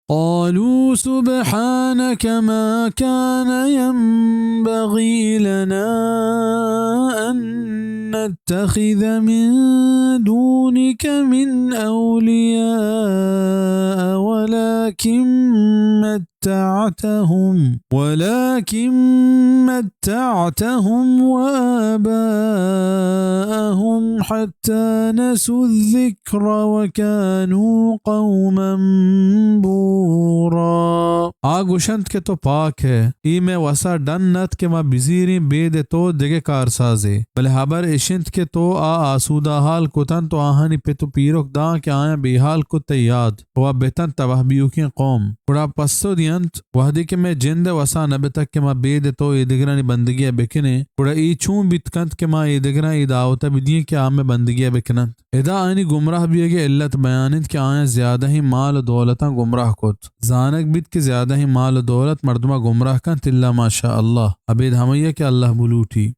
قالوا سبحانك ما كان ينبغي لنا أن نتخذ من دونك من أولياء ولكن متعتهم، ولكن متعتهم وآباءهم حتى نسوا الذكر وكانوا قوما بورا۔ آ گوشنت کہ تو پاک ئے، اے مئے وسا ڈن ات کہ ما بزیریں بید تو دگہ کارسازے، بلے ہبر اش انت کہ تو آ آسودہ حال کتنت و آہانی پت و پیرک داں کہ آیاں بے حال کت تئی یاد و بتنت تباہ بیوکیں قوم۔ گڑا پسو دینت، وہدے کہ مئے جند ء وسا نہ بتگ کہ ما بید تو اے دگرانی بندگی ء بکنیں، گڑا اے چون بیت کنت کہ ما اے دگراں اے دعوت ء بدییں کہ آ مئے بندگی ء بکننت؟ ادا آیانی گمراہ بیگ ء علت بیان انت کہ آیاں زیادہیں مال و دولتاں گمراہ کت۔ زانگ بیت کہ زیادہیں مال و دولت مردماں گمراہ کنت، الا ماشاء اللہ، ابید ہمئیا کہ اللہ بلوٹی۔